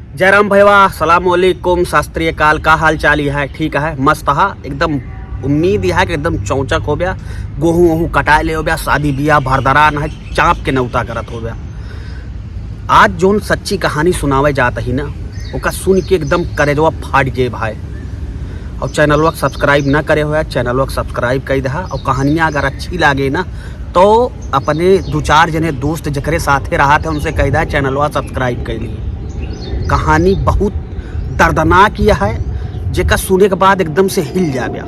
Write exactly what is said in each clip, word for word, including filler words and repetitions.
जय राम भैया, अस्सलाम वालेकुम। शास्त्रीय काल का हाल चाल है? ठीक है, मस्त है एकदम। उम्मीद यह है कि एकदम चौचक हो गया, गोहूँ वोहूँ कटाए ले हो गया, शादी ब्याह भरदरान है, चाँप के नौता करत हो गया। आज जोन सच्ची कहानी सुनावे जात ही ना, ओका सुन के एकदम करेजवा फाट गए भाई। और चैनलवा के सब्सक्राइब ना करे हुआ, चैनलवा के सब्सक्राइब कर दहा। और कहानियाँ अगर अच्छी लागे ना, तो अपने दो चार जने दोस्त जकरे साथे रहत है, उनसे कह दहा चैनलवा सब्सक्राइब कर ली। कहानी बहुत दर्दनाक यह है, जेका सुने के बाद एकदम से हिल जाब्या।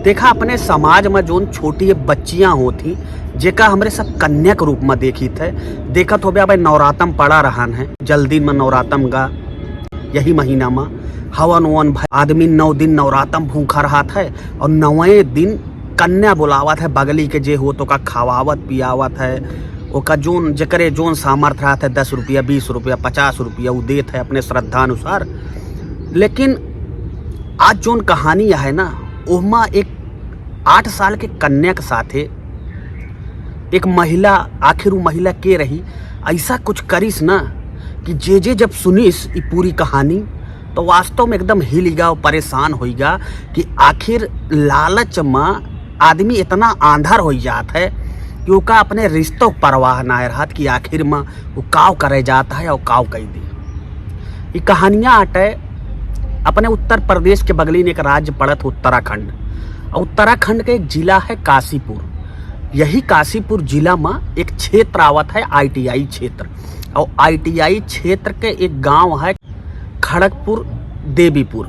देखा, अपने समाज में जोन छोटी बच्चियाँ होती, जेका हमरे सब कन्या के रूप में देखी थे, देखत होबे, अब नवरातम पड़ा रहन है, जल्दी में नवरातम गा, यही महीना में हवन वन भय, आदमी नौ दिन नवरातम भूखा रहत है और नवे दिन कन्या बुलावत है, बगली के जे हो तो का खवावत पियावत है, ओका जोन, जेकरे जोन सामर्थ रहत है, दस रुपया, बीस रुपया, पचास रुपया उ देत है अपने श्रद्धा अनुसार। लेकिन आज जोन कहानी है ना, ओहमा एक आठ साल के कन्या के साथे एक महिला, आखिर उ महिला के रही, ऐसा कुछ करिस ना कि जे जे जब सुनिस ई पूरी कहानी, तो वास्तव में एकदम हिल गा और परेशान होइगा कि आखिर लालच में आदमी इतना आंधर हो जात है कि ओका अपने रिश्तों के परवाह ना रहत कि आखिर में वो काव करे जात है और काव कई दी। ये कहानियाँ आटे अपने उत्तर प्रदेश के बगली में एक राज्य पड़त उत्तराखंड, और उत्तराखंड के एक जिला है काशीपुर। यही काशीपुर जिला में एक क्षेत्र आवत है, आईटीआई क्षेत्र, और आईटीआई क्षेत्र के एक गांव है खड़गपुर देवीपुर।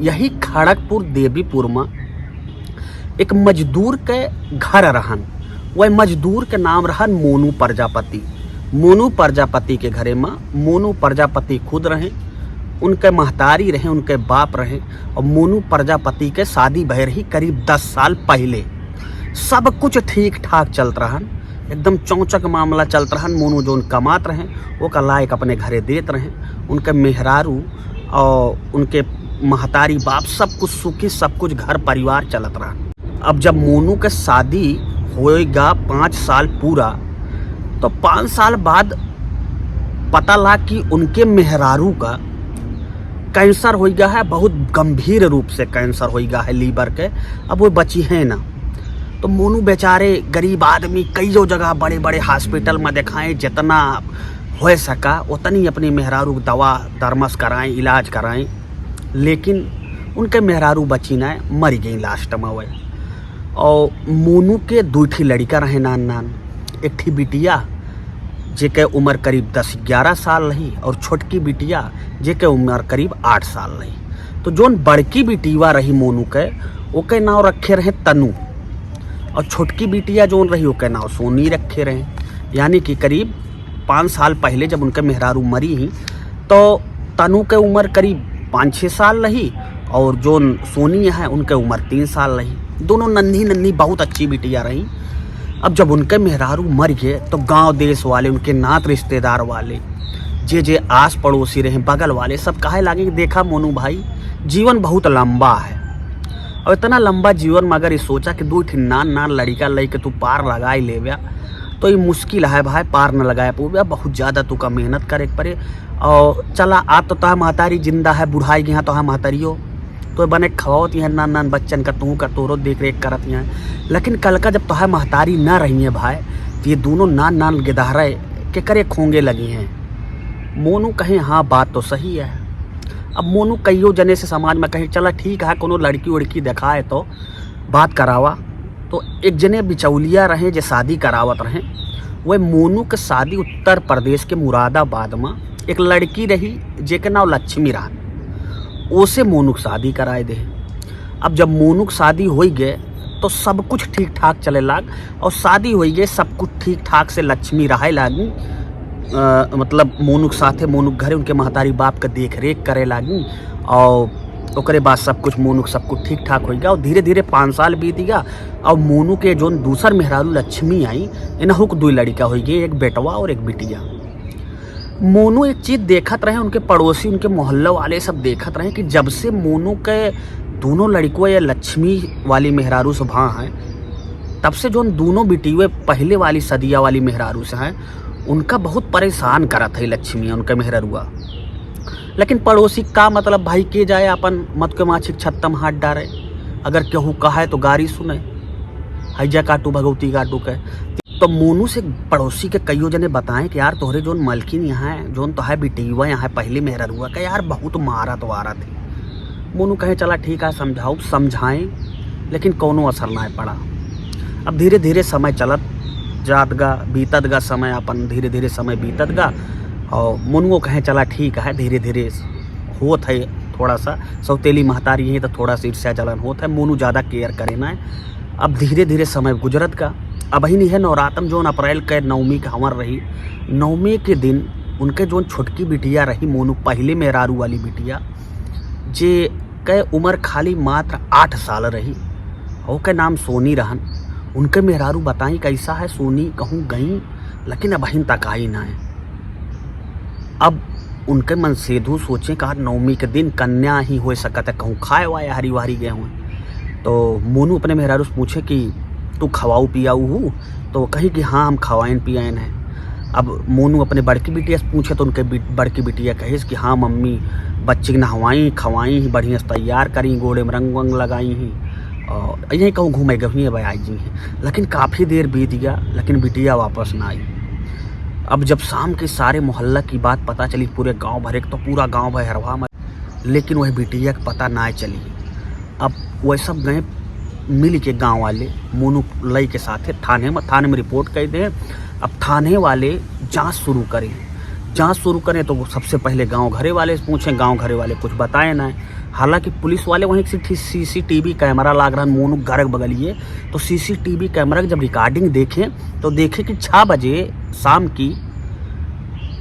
यही खड़गपुर देवीपुर में एक मजदूर के घर रहन। वह मजदूर के नाम रहन मोनू प्रजापति। मोनू प्रजापति के घरे में मोनू प्रजापति खुद रहे, उनके महतारी रहे, उनके बाप रहे। और मोनू प्रजापति के शादी भय रही करीब दस साल पहले। सब कुछ ठीक ठाक चलत रहन, एकदम चौचक मामला चलत रहन। मोनू जोन कमात रहे, ओका लायक अपने घरे देत रहे। उनके मेहरारू और उनके महतारी बाप सब कुछ सुखी, सब कुछ घर परिवार चलत रहन। अब जब मोनू के शादी होएगा पाँच साल पूरा, तो पाँच साल बाद पता लाग कि उनके मेहरारू का कैंसर होइगा है, बहुत गंभीर रूप से कैंसर होइगा है लीवर के। अब वो बची है ना, तो मोनू बेचारे गरीब आदमी कईयो जगह बड़े बड़े हॉस्पिटल में देखाएँ, जितना हो सका उतनी अपनी मेहरारू के दवा दरमस कराएँ, इलाज कराएँ, लेकिन उनके मेहरारू बची ना, मरी गई लास्ट में वह। और मोनू के दो ठी लड़िका रहे नान नान, एक ठी बिटिया जेके उम्र करीब दस ग्यारह साल रही और छोटकी बिटिया जेके उम्र करीब आठ साल रही। तो जोन बड़की बिटिया रही मोनू के, ओके नाव रखे रहे तनु, और छोटकी बिटिया जोन रही ओके नाव सोनी रखे रहे। यानी कि करीब पाँच साल पहले जब उनके मेहरारू मरी ही, तो तनु के उम्र करीब पाँच छः साल रही और जोन सोनी है उनके उम्र तीन साल रही। दोनों नन्ही नन्ही बहुत अच्छी बिटिया रही। अब जब उनके मेहरारू मर गए तो गांव देश वाले, उनके नात रिश्तेदार वाले, जे जे आस पड़ोसी रहे, बगल वाले, सब कहे लागे कि देखा मोनू भाई, जीवन बहुत लंबा है और इतना लंबा जीवन में अगर ये सोचा कि दो ठिन नान नान लड़िका लेके तू पार लगाए लेव्या, तो ये मुश्किल है भाई, पार न लगाए पउबे, बहुत ज़्यादा तुका मेहनत करे के पड़े। और चला, आज तो तोहार महतारी जिंदा है, बुढ़ाई गया तोहार महतारियो, तो बने खवावत यहाँ नान नान बच्चन का, तू का तोहरो देख रेख करत यहाँ। लेकिन कल का जब तोहार महतारी ना रही है भाई, तो ये दोनों नान नान गिदहरे के करे खोंगे लगी हैं। मोनू कहे, हाँ, बात तो सही है। अब मोनू कईयो जने से समाज में कहे, चला ठीक है, कोनो लड़की उड़की देखाए तो बात करावा। तो एक जने बिचौलिया रहे जे शादी करावत रहे। वह मोनू के शादी उत्तर प्रदेश के मुरादाबाद में एक लड़की रही जेके नाव लक्ष्मी रहा, ओसे मोनू के शादी कराए दे। अब जब मोनू के शादी हो गए तो सब कुछ ठीक ठाक चले लाग और शादी हो गए, सब कुछ ठीक ठाक से लक्ष्मी रहे लागी। अ, मतलब मोनू के साथे, मोनू के घरे उनके महतारी बाप के देख रेख करे लागी और ओकरे बाद सब कुछ मोनू के सब कुछ ठीक ठाक हो गया और धीरे धीरे पाँच साल बीत गया। और मोनू के जोन दूसर मेहरारू लक्ष्मी आई, इनहू के दो लड़का हो गए, एक बेटवा और एक बिटिया। मोनू एक चीज देखत रहे, उनके पड़ोसी, उनके मोहल्ला वाले सब देखत रहे कि जब से मोनू के दोनों लड़कुआ या लक्ष्मी वाली मेहरारू से भा हैं, तब से जोन दोनों बिटियुए पहले वाली सदिया वाली मेहरारू से हैं, उनका बहुत परेशान करत है लक्ष्मी, उनके मेहररुआ। लेकिन पड़ोसी का मतलब भाई, के जाए आपन मत के माछी के छत्ता में हाथ डारे, अगर केहू कहे तो गारी सुने, हैजा काटू भगवती काटू के। तो मोनू से पड़ोसी के कइयो जने बताएं कि यार तोहरे जोन मलकिन यहाँ है, जोन तो है बिटियुआ यहाँ है, पहली मेहररुआ का यार बहुत मारत वारत है। मोनू कहे चला ठीक है, समझाओ, समझाएं, लेकिन कौनो असर ना पड़ा। अब धीरे धीरे समय चलत जात गा, बीतत गा समय, अपन धीरे धीरे समय बीतत गा। और मोनुओ कहे चला ठीक है, धीरे धीरे होत है, थोड़ा सा सौतेली महतारी है तो थोड़ा सा ईर्ष्या जलन होत है, मोनू ज़्यादा केयर करे ना है। अब धीरे धीरे समय गुजरत गा। अब ही नहीं है नवरातम, जोन अप्रैल के नवमी के हवन रही, नवमी के दिन उनके जोन छोटकी बिटिया रही मोनू, पहले मेहरारू वाली बिटिया, जे के उम्र खाली मात्र आठ साल रही, ओके नाम सोनी रहन। उनके मेहरारू बताई कैसा है सोनी, कहूँ गई, लेकिन अबहिन तक आई ना है। अब उनके मनसेधू सोचे का नवमी के दिन कन्या ही हो सकत है, कहूँ खाए वाए हरी वारी गए हुए। तो मोनू अपने मेहरारू से पूछे कि तू खवाऊ पियाऊ हूँ? तो कही कि हाँ, हम खवाइन पियाइन है। अब मोनू अपने बड़की बिटिया से पूछे तो उनके बि-, बड़की बिटिया कहिस कि हाँ मम्मी, बच्ची के नहवाई खवाई ही, बढ़िया से तैयार करी, गोड़े में रंग वंग लगाई ही, और यहीं कहूँ घूमे गई है, आई जी हैं। लेकिन काफ़ी देर बीत गया, लेकिन बिटिया वापस ना आई। अब जब शाम के सारे मोहल्ला की बात पता चली, पूरे गांव भरे के, तो पूरा गांव भर हरवा में, लेकिन वह बिटिया के पता ना चली। अब वह सब गए मिल के गांव वाले मोनू लई के साथे थाने में, थाने में रिपोर्ट कर दे। अब थाने वाले जांच शुरू करें, जांच शुरू करें तो वो सबसे पहले गांव घरे वाले से पूछें, गांव घरे वाले कुछ बताए ना। हालांकि पुलिस वाले वहीं से सी सी टी वी कैमरा लाग रहा मोनू घर के बगलिए, तो सी सी टी वी कैमरा की जब रिकॉर्डिंग देखें तो देखें कि छः बजे शाम की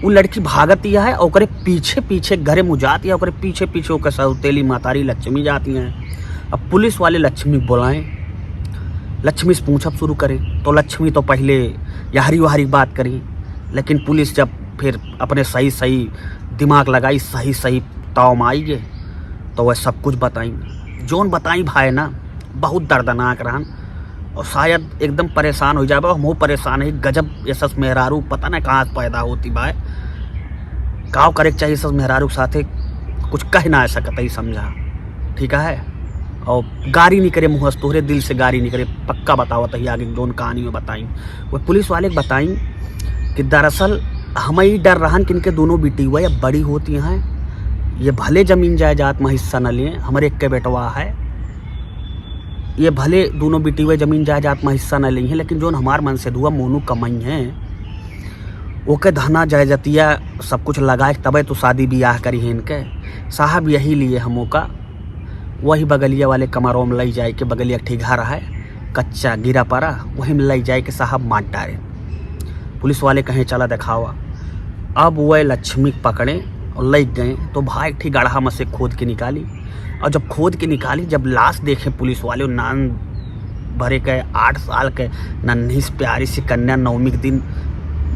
वो लड़की भागत ही है, ओकरे पीछे पीछे घरे में जाती है, ओकरे पीछे पीछे ओकर सौतेली महतारी लक्ष्मी जाती हैं। अब पुलिस वाले लक्ष्मी बुलाएं, लक्ष्मी से पूछब शुरू करें, तो लक्ष्मी तो पहले यहरी वहरी बात करी, लेकिन पुलिस जब फिर अपने सही सही दिमाग लगाई, सही सही ताव में आई गए, तो वह सब कुछ बताई। जोन बताई भाई ना, बहुत दर्दनाक रहन, और शायद एकदम परेशान हो जाबा। हमहू परेशान है, गजब यशस मेहरारू पता ना कहाँ से पैदा होती बा। काव करे के चाहिए यशस मेहरारू के साथे, कुछ कह ना सकत ही समझा, ठीक है। और गारी नहीं करे मुँह से, तोहरे दिल से गारी नहीं करे, पक्का बतावत ही आगे जोन कहानी में बताई। वो पुलिस वाले के बताई कि दरअसल हम ई डर रहन कि इनके दोनों बेटी हुआ या बड़ी होती हैं, ये भले जमीन जायदाद में हिस्सा न लें, हमारे एक के बेटवा है, ये भले दोनों बेटी हुए जमीन जायदाद में हिस्सा न ली हैं, लेकिन जोन हमार मनसेधुआ मोनू कमाई हैं, ओके धना जायजतिया सब कुछ लगाए के तबे तो शादी बियाह करी हैं इनके। साहब यही लिए हम ओका वही बगलिया वाले कमरों में लई जाए के, बगलिया एक ठे घर है कच्चा गिरा पड़ा, वही में लई जाए के साहब मार डारे। पुलिस वाले कहें चला दिखावा। अब वह लक्ष्मी के पकड़े और लई गए तो भाई एक ठे गढ़ा में से खोद के निकाली। और जब खोद के निकाली, जब लाश देखे पुलिस वाले, नान भरे के आठ साल के नन्ही से प्यारी सी कन्या, नवमी के दिन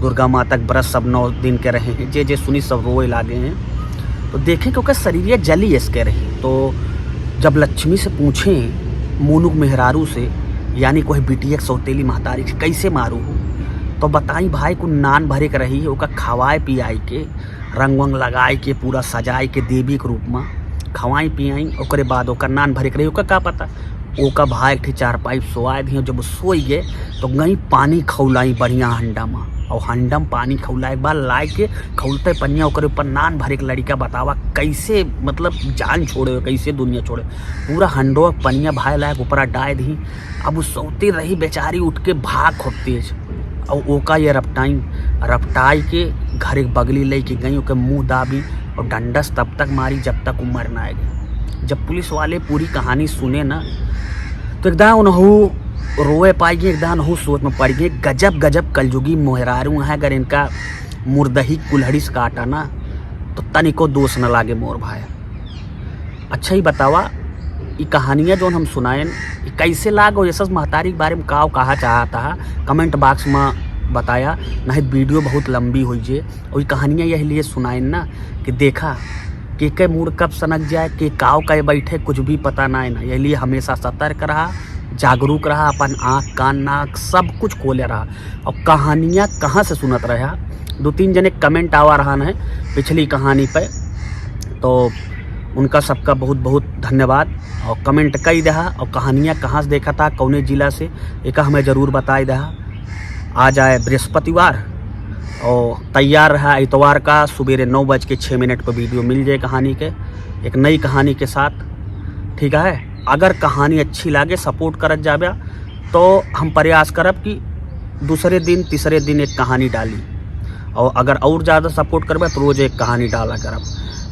दुर्गा माता के व्रत सब नौ दिन के रहे हैं, जे जे सुनी सब रोए लागे हैं। तो देखे कि ओकर शरीर जली इसके रही। तो जब लक्ष्मी से पूछे मोनू के मेहरारू से, यानी कोई बिटिया के सौतेली महतारी के, कैसे मारू हो, तो बताई भाई कुल नान भरे के रही, ओका खवाए पियाई के, रंग वंग लगाई के, पूरा सजाई के देवी के रूप में खवाई पियाई, ओकरे बाद ओकर नान भरे के रही। ओकर का पता, ओका भाई एक ठे चारपाई पे सोआए दिए। जब सोई गए तो गई पानी खौलाई बढ़िया हंडा में, और हंडा में पानी खौलाए के बाद लाए के खौलते पनिया ओकरे ऊपर नान भरे के। लड़िका बतावा कैसे, मतलब, जान छोड़े, कैसे दुनिया छोड़े। पूरा हंडवा के पनिया भाई लाए के ऊपर डाए दी। अब उ सौती रही बेचारी, उठ के भाग खूब तेज, और ओका ये रपटाई, रपटाई के घर एक बगली लेके गई, ओके मुंह दाबी और डंडस तब तक मारी जब तक उ मर ना आए। जब पुलिस वाले पूरी कहानी सुने ना, तो एकदम उनहू रोए पाई गए, एकदम उनहू सोच में पड़ गए। गजब गजब कलजुगी मेहरारू हैं, अगर इनका मुर्दही कुल्हड़ी से काटा ना, तो तनिको दोष न लागे मोर भाई। अच्छा ही बतावा, ई कहानियाँ जौन हम सुनाएन, ई कैसे लाग और यशस महतारी के बारे में का कहा चाहता है, कमेंट बॉक्स में बताया, नहीं तो वीडियो बहुत लंबी हो जे। और ई कहानियाँ यही लिए सुनाएन ना कि देखा, के के मूड कब सनक जाए, के काव कहे बैठे, कुछ भी पता ना है ना। यही लिए हमेशा सतर्क रहा, जागरूक रहा, अपन आँख, कान, नाक सब कुछ खोले रहा। और कहानियाँ कहाँ से सुनत रहा, दो तीन जने कमेंट आवा रहा है पिछली कहानी पे, तो उनका सबका बहुत बहुत धन्यवाद। और comment कई देहा और कहानियाँ कहाँ से देखा था, कौने जिला से, एक हमें जरूर बताई देहा। आज आए बृहस्पतिवार और तैयार रहा इतवार का सुबेरे नौ बज के छः मिनट पर video मिल जाए कहानी के, एक नई कहानी के साथ। ठीक है, अगर कहानी अच्छी लागे, support करत जाबे, तो हम प्रयास करब कि दूसरे दिन, तीसरे दिन एक कहानी डाली। और अगर और ज़्यादा support करबे, तो रोज एक कहानी डाला करब।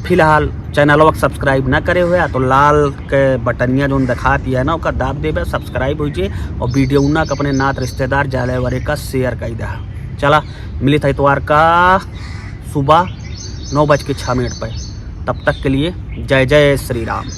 फिलहाल channel वा के subscribe ना करे हुए, तो लाल के बटनिया जोन दिखात है ना, ओकर दाब देबे, subscribe हो जाए और video ना के अपने नात रिश्तेदार जाले वाले का share कर दे। चला, मिली था इतवार का सुबह नौ बज के छः मिनट पे। तब तक के लिए जय जय श्री राम।